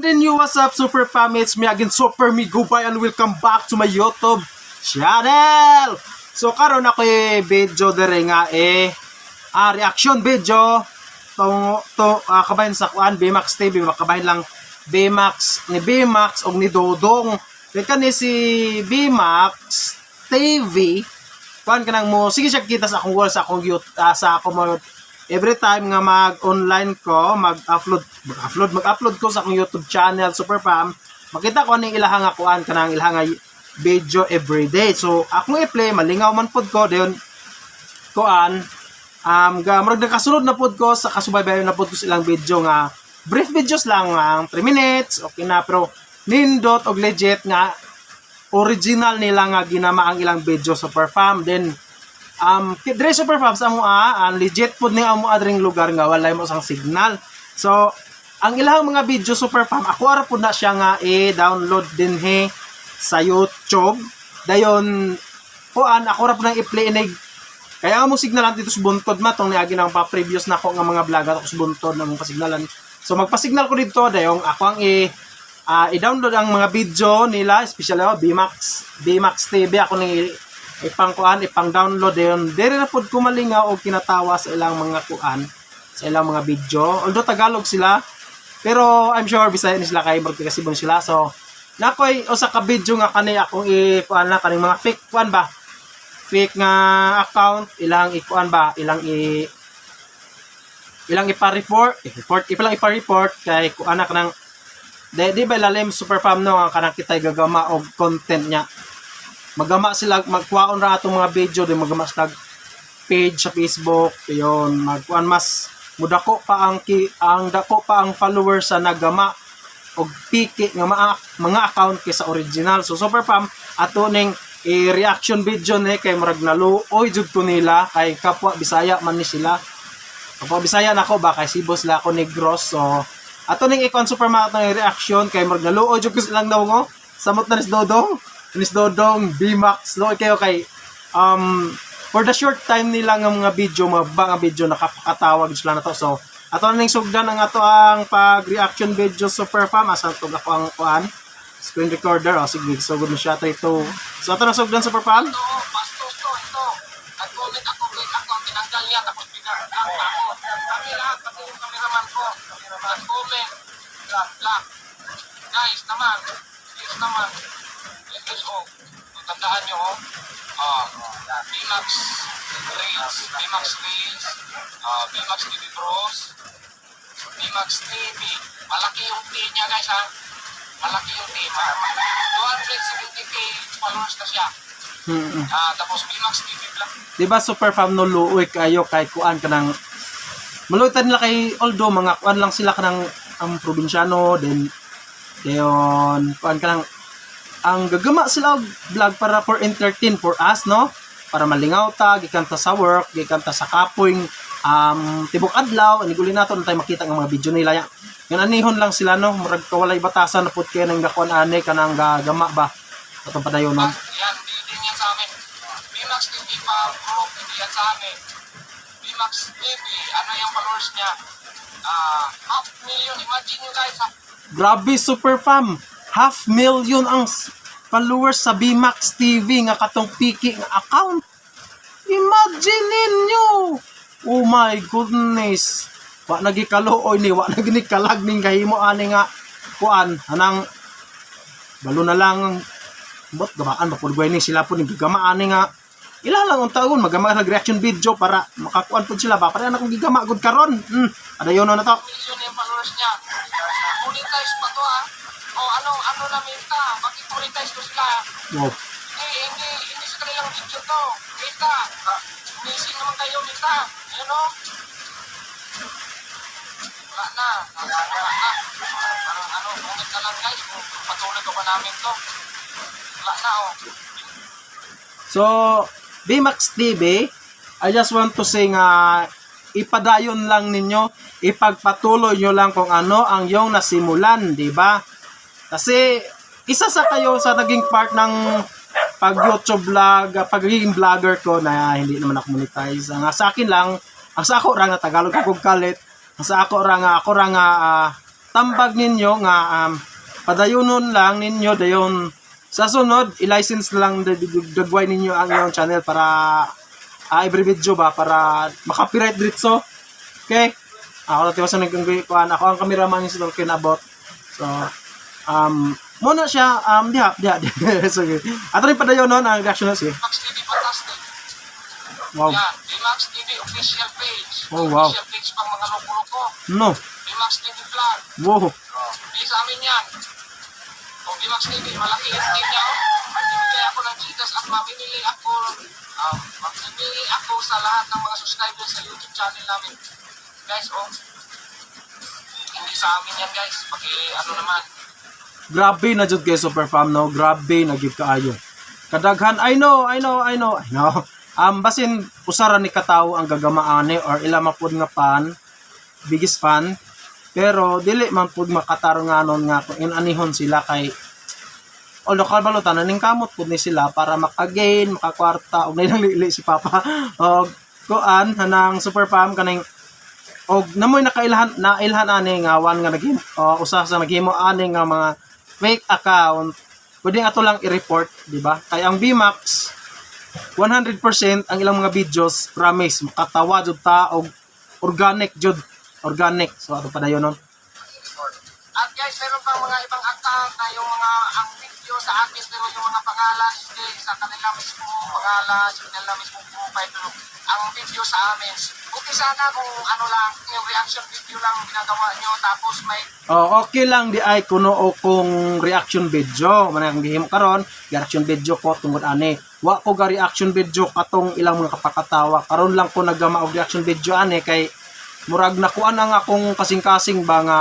Then you, what's up, Super Fam? It's me again, Super Me Gubay, and welcome back to my YouTube channel! So karon ako eh, video dire nga eh, reaction video tong to kabahin sa kuan BMAX TV, makabahin lang BMAX ni BMAX og ni Dodong. Kay kani si BMAX TV, kuan kanang mo sige siya kita sa akong wall, sa akong YouTube, sa akong mo every time nga mag-online ko, mag-upload ko sa akong YouTube channel, Super Fam, makita ko ani ilaha nga kuan kanang ilaha nga video every day. So akong i-play, malingaw man pod ko dayon kuan ga murag nakasunod na pod ko sa kasubaybay na pod ko sa ilang video nga brief videos lang ang 3 minutes, okay na, pero nindot og legit nga original nila nga ginama ang ilang video, Super Fam. Then dire, Super Fam, sa amo ang legit pod ni amo adring lugar nga walay mo sang signal. So ang ilang mga video, Super Fam, ako ara pod na siya nga i-download dinhi sa YouTube. Dayon kuan ako ra pod nang i-play inig kaya nga mo signalan dito sa buntod ma tong niagi nang pa previous na ako nga mga vlog ako sa buntod nang pasignalan. So magpasignal ko dito, dayong ako ang i-download ang mga video nila, especially oh, BMAX BMAX TV ako ni ipang kuan ipang download. Dayon diri na pod ko malingaw og kinatawa sa ilang mga kuan, sa ilang mga video, although Tagalog sila, pero I'm sure Bisaya ni sila kay magkasibon sila. So nakoy usa ka video nga kani akong i kuan na kaning mga fake kuan ba, fake nga account, ilang ikuan ba, ilang ipa-report, i-report, ilang ipa-report kay kuan na kanang di ba lalim, Super Fam, no, ang kanang kitay gagama og content niya, magama sila, magkuhaon ra atong mga video di magama sila page sa Facebook yon, magkuan mas mudako pa ang ki, ang dako pa ang followers sa nagama og piki nga mga account kaysa original. So Super Fam, ato ning i-reaction video ni kay murag naluoy jud ko nila kay kapwa Bisaya man ni sila. Kapwa Bisaya nako ba kay Cebu sila, ako Negros. So ato ning ikon, Super Fam, ato ning reaction kay murag naluoy jud ko silang nawong. Samot na ni Dodong. Ni Dodong BMAX, luoy kayo kay for the short time nila nga mga video, mga ba nga video, nakapakatawag sila na to. So ato na ning sugdan ang ato ang pag-reaction video, Super Fam. Asa tug ako ang kuan screen recorder? Oh, sige, sugod na siya. 3 2. So ato na sugdan, Super Fam. Ito, bastos to, ito. Nag-comment ako, fake account, tinanggal niya, tapos binark ako. Kami lahat, pati yung cameraman ko. Nag-comment, block. Guys, naman, please naman. Please, oh. Tandaan nyo, oh. Ah, BMAX Reels, BMAX Reels, BMAX TV Bros, BMAX TV. Malaki yung T niya, guys, ha. Malaki yung T. 270K followers na siya. Ah, tapos BMAX TV Vlog. Di ba, Super Fam, no, luoy kayo kay kuan kanang malutan nila kay although mga kuan lang sila kanang ang probinsyano, then dayon kuan kanang ang gagama sila og vlog para for entertain for us, no, para malingaw ta gikan ta sa work, gikan ta sa kapoy tibok adlaw, ani guli nato na tayo makita ang mga video nila ya. Ngan anihon lang sila, no, murag kawalay batasan na pud kay nang gakuan ani kanang gagama ba atong padayon, no. Yan, hindi din yan sa amin. BMAX TV Fan Group, hindi yan sa amin. BMAX TV, ano yung followers niya? Ah, half million. Imagine nyo guys, ha? Grabe, Super Fam. Half million ang followers sa BMAX TV nga katong piki nga account. Imagine ninyo. Oh my goodness. Wa nagi kaluoy ni, wa nagi ni kalag ning kahimo ani nga kuan anang balo na lang bot gamaan ba pud ni sila pud ning gigama ani nga ila lang ang taon magama nag reaction video para makakuan pud sila ba para na akong gigama gud karon. Adayon na to. Million yung followers niya. Monetize pa to ah. O ano, ano na Meta? Bakit monetize ko sila? Wow. Hindi, hindi, hindi sa kanilang video to. Meta, amazing naman kayo, Meta. Ayun o. Wala na. Wala na. Parang ano, comment na lang guys kung patuloy ko pa namin to. Wala na oh. So, BMAX TV, I just want to say nga ipadayon lang ninyo, ipagpatuloy nyo lang kung ano ang yung nasimulan, di ba? Kasi isa sa kayo sa naging part ng pag YouTube vlog, pagiging vlogger ko na hindi naman ako monetize. Ang sa akin lang, ang sa ako ra nga Tagalog ako kalit, ang sa ako ra nga ako ra nga Tambag ninyo nga padayonon lang ninyo, dayon sa sunod i-license lang dagway ninyo ang inyong channel para every video ba, para maka-copyright diretso. Okay? Ako na tiwasan ng kuan, ako ang cameraman ni sa Tolkien abot. So muna siya diha diha. Diha. Sige. Ato rin padayon nun ang reaction na, sige. Max TV Fantastic. Wow. Yan, Dmax TV official page. Oh, wow. Official page pang mga loko-loko. No. Dmax TV Vlog. Hindi sa amin yan. O Dmax TV, malaki yung team niya. Oh. Magbibigay ako ng Gcash at mamimili ako sa lahat ng mga subscribers sa YouTube channel namin. Guys, oh. Hindi sa amin yan, guys. Paki, ano naman. Grabe na jud kay super fam, no. Grabe na gyud kaayo. Kadaghan, I know, I know, I know, I know. Basin usara ni katawo ang gagamaane or ila mapud nga fan, biggest fan. Pero dili man pud makatarunganon nga kung inanihon sila kay although kabalo tanan ning kamot pud ni sila para makagain, makakwarta og nailang lili si Papa. Og kuan hanang super fam, kaning og namoy nakailahan nailhan ani nga one nga naghimo usa sa naghimo ani nga mga fake account, pwede ato lang i-report, di ba? Kay ang VMAX 100% ang ilang mga videos, promise, makatawa jud ta og organic jud, organic. So ato padayon nun. At guys, meron pang mga ibang account na yung mga ang video sa akin pero yung mga pangalan hindi sa kanila mismo pangalan, sa kanila mismo profile, pero ang video sa amin. Okay sana kung ano lang, yung reaction video lang ginagawa nyo tapos may Oh, okay lang di ay kuno o kung reaction video man ang gihimo karon, reaction video ko tungod ani. Wa ko ga reaction video katong ilang mga kapakatawa. Karon lang ko naggama og reaction video ani kay murag nakuan ang akong kasing-kasing ba nga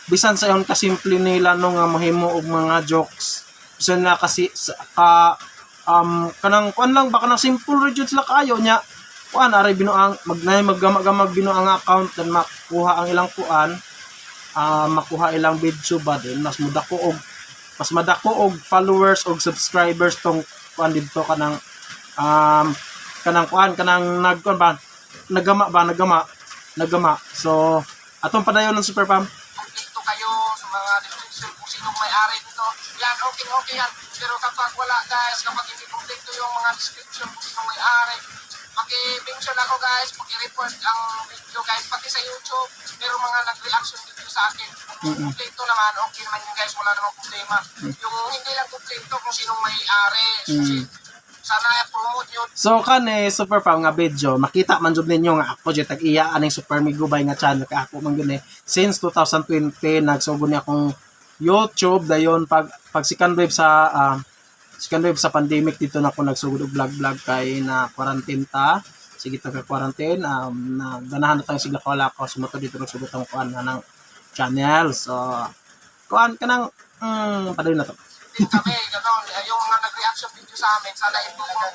bisan sa yon kasimple nila no nga mahimo og mga jokes. Bisan na kasi sa, ka kanang kuan lang ba, kanang simple ra jud sila kaayo nya kuan aray binuang mag maggama-gama binuang account, then makuha ang ilang kuan, makuha ilang video ba, din mas madako og followers og subscribers tong kuan didto, kanang kuan kanang nagkuan ba, nagama ba, nagama nagama. So atong padayon ng super pam. Kompleto kayo sa mga description kung sinong may-ari nito. Yan, okay, okay yan. Pero kapag wala, guys, kapag hindi kompleto yung mga description kung sinong may-ari, paki-mention ako, guys, paki-report ang video, guys, pati sa YouTube. Pero mga nag-reaction video sa akin, kung kompleto naman, okay naman yun, guys, wala namang problema. Yung hindi lang kompleto kung sinong may-ari. Sana promote nyo So kani super pam nga video, makita man jud ninyo nga ako jud tag-iya aning Super Migubay nga channel kay ako man gyud eh. Since 2020 nagsugod ni akong YouTube, dayon pag pag second wave sa pandemic dito na ako nagsugod og vlog vlog kay na quarantine ta. Sige ta ka quarantine, na ganahan na tayong sigla wala ko sumuto dito nagsugod ang kuan na ng channel. So kuan kanang padayon na to. Din kami, gano'n. Eh, yung mga nag-reaction video sa amin, sana i-promote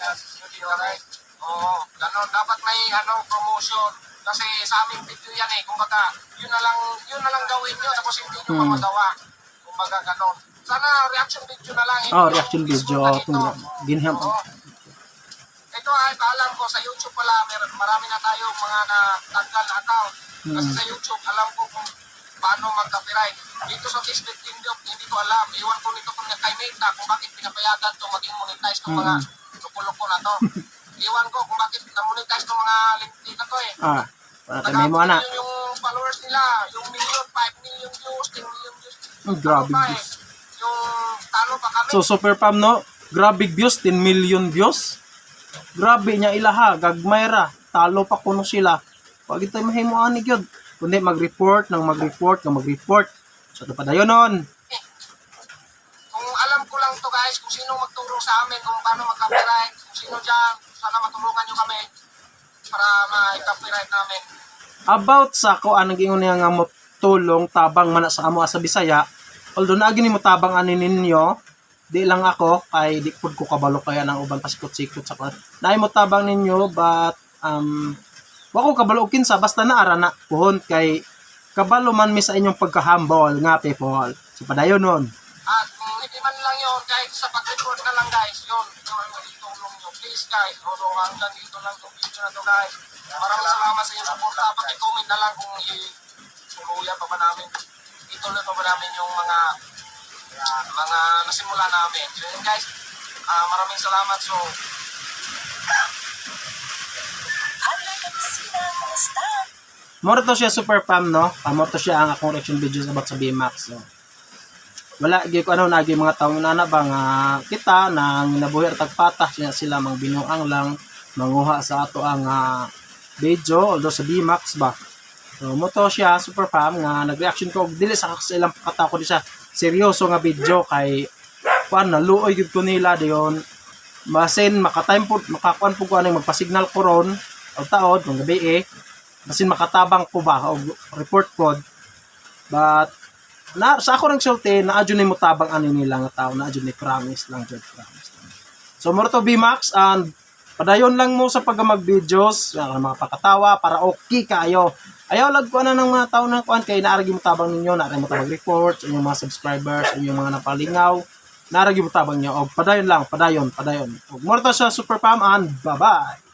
din kami. Oo, gano'n. Dapat may ano, promotion. Kasi sa aming video yan eh. Kumbaga, yun na lang gawin nyo, tapos hindi nyo pa magawa. Kumbaga, gano'n. Sana reaction video na lang. Hindi Oh, yung reaction mismo video ganito. tung ginham. Oo. Ito ay paalam ko sa YouTube pala, marami na tayong mga natanggal na account. Kasi sa YouTube, alam ko kung paano mag-copyright. Dito sa Facebook, hindi ko alam. Iwan ko nito kung kay Meta kung bakit pinapayagan to maging monetize tong mga loko-loko na to. Iwan ko kung bakit na-monetize tong mga LinkedIn na to eh. Ah, para kay may mo ana. Yun yung followers nila, yung million, 5 million views, 10 million views. Oh, grabe Ano pa eh, views. yung talo pa kami. So super pam no, grabe views, 10 million views. Grabe niya ilaha, gagmay ra, talo pa kuno sila. Wag tayo mahimo ani gyud. Kundi mag-report nang mag-report nang mag-report. So ito padayon nun. Kung alam ko lang to, guys, kung sino magturo sa amin kung paano mag-copyright, kung sino dyan, sana matulungan nyo kami para ma-copyright namin. About sa ko anong gingon niya nga mo tulong tabang man na sa amo sa Bisaya. Although naagi nimo tabang ani ninyo, di lang ako kay di pud ko kabalo kaya ng uban pasikot-sikot sa kuan. Naay mo tabang ninyo, but wa ko kabalo og kinsa, basta naara na puhon kay kabalo man mi sa inyong pagka-humble nga people. So padayon nun. At kung hindi man lang yun, kahit sa pag-report na lang, guys, yun ang magiging tulong nyo. Please, guys, although hanggang dito lang itong video na to, guys. Maraming salamat sa inyong suporta. Paki-comment na lang kung i-tuluyan pa ba namin. Ituloy pa ba namin yung mga nasimula namin. So yun, guys, maraming salamat. So, Hala, kabisina, kumusta? Moro to siya, super fam, no? Moro to siya ang akong reaction videos about sa BMAX. So, wala gyud ko ano nagi mga taong nana ba nga kita nang nabuhi ra tagpatah siya sila mang binuang lang manguha sa ato ang video, although sa BMAX ba. So mo to siya, super fam, nga nag-reaction ko og dili sa ilang pagkatao ko di siya seryoso nga video kay kuan na luoy gyud ko nila diyon masin maka-time po makakuan po ko aning magpa-signal ko ron og taod kung gabi eh basin makatabang ko ba og report code, but na sa ako ring sulti naa jud ni motabang ani nila nga tao naa jud ni, promise lang jud, promise lang. So moro to, BMAX, and padayon lang mo sa pag mag-videos mga pakatawa para okay kayo. Ayaw lag ko na ng mga tao ng kuan kay naaragi mo tabang ninyo, naaragi mo tabang reports inyong mga subscribers, inyong mga napalingaw, naaragi mo tabang niyo. Og padayon lang, padayon, padayon. Og moro to sa super pam and bye bye.